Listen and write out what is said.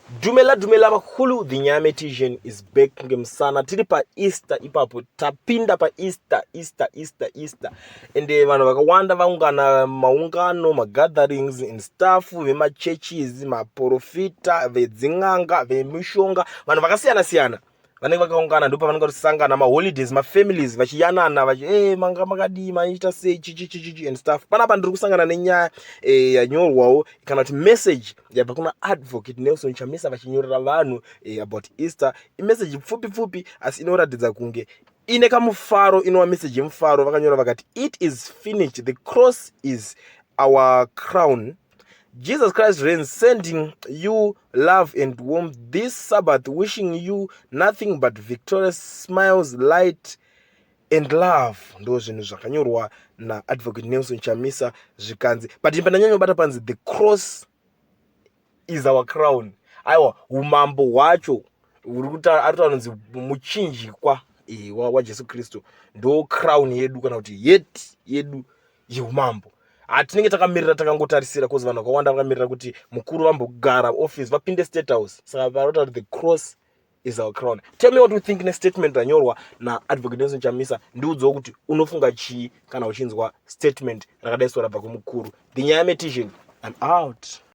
Dumela dumela vakulu, the Nyametician is back ngemusana. Tiri paEaster ipapo, tapinda paEaster, Easter, Easter, Easter. Ende vanhu vakawanda vaungana, maungano, magatherings and stuff, vemachurches, maprofita, vedzin'anga, vemishonga, vanhu vakasiyana siyana vanenge vakaungana. Ndipo pavanenge vachisangana, maholidays, mafamilies vachiyanana vachi hey, manga makadii, maita sei, chichichichichi and stuff. Panapa ndiri kusangana nenyaya yanyorwawo kana kuti message yabva kuna Advocate Nelson Chamisa vachinyorera vanhu about Easter. Imessage pfupi pfupi, asi inoratidza kunge ine kamufaro, inova message yemufaro. Vakanyora vakati, "It is finished. The cross is our crown. Jesus Christ reigns. Sending you love and warmth this Sabbath, wishing you nothing but victorious smiles, light and love." Ndo zvinhu zvakanyorwa naAdvocate Nelson Chamisa. Zvikanzi, but pandanyanyobata panzi "The cross is our crown", aiwa, umambo hwacho huri ari kutaura muchinjikwa waJesu Kristu ndo crown yedu kana kuti yeti yedu yeumambo. Hatinenge takamirira, takangotarisira, cause vanhu vakawanda vakamirira kuti mukuru vambogara office, vapinde State House. Saka varota kuti "The cross is our crown". Tell me what you think nestatement ranyorwa naAdvocate Nelson Chamisa. Ndiudzewo kuti unofunga chii kana uchinzwa statement rakadai so rabva kumukuru. The Nyametician, I'm out.